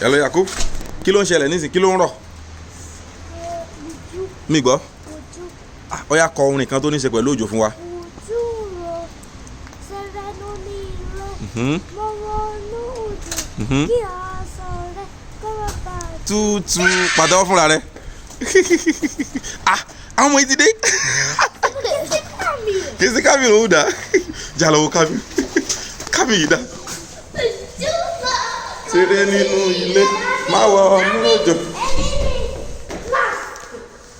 Hello Yakub, kí ló ń ṣẹlẹ̀ nísìnyí? Kí ló ń rọ̀? Mi gbọ́. Ah, ó yá, kọ orin kan tó ní ṣe pẹ̀lú òjò fún wa. Òjò rọ̀ sẹ́rẹ̀ ní ilé. Mo wọnú òjò kí aṣọ rẹ̀ kó má bàa Tútù, pàtẹ́wọ́ fúnra rẹ̀. Ah, àwọn ọmọ yìí ti dé. Kì í sí Kamil, òun dà jà lọ́wọ́. Kamil, Kamil yìí dà. Ṣeré nínú ilé, má wọ ọmọ òjò.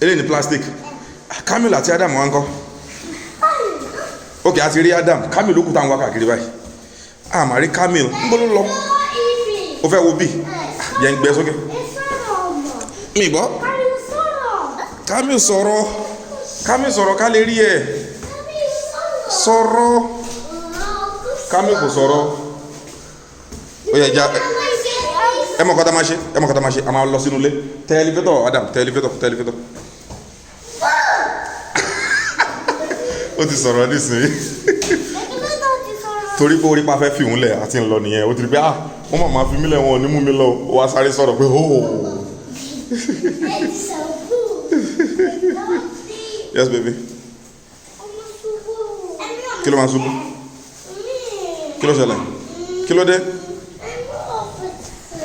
Eléyìí ní plastic. Kamil àti Adam wá ń kọ́? Ok, a ti rí Adam. Kamil ló kù táwọn wá káàkiri báyìí. A máa rí Kamil ń bọ́ ló lọ. Ó fẹ́ wo bí yẹn ń gbẹ sókè. Mi gbọ́. Kamil sọ̀rọ̀, Kamil sọ̀rọ̀, ká lè rí ẹ̀ sọ̀rọ̀. Kamil kò sọ̀rọ̀. Ó yẹ já ẹ mọ̀ kọ́ta máa ṣe, ẹ mọ̀ kọ́ta máa ṣe. A máa lọ sínú ilé. Tẹ elevator, Adam, tẹ elevator, tẹ elevator. Ó ti sọ̀rọ̀ nísìnyí torí pé orí pa fẹ́ fi òun lẹ̀ àti ńlọ nìyẹn. Ó ti rí pé, ah, wọ́n máa máa fi mí lẹ̀, wọn ò ní mú mi lọ. Ó wá sáré sọ̀rọ̀ pé hóò. Yes baby, kí ló máa ṣubú? Kí ló ṣẹlẹ̀? Kí ló dé?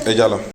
Ẹ já lọ.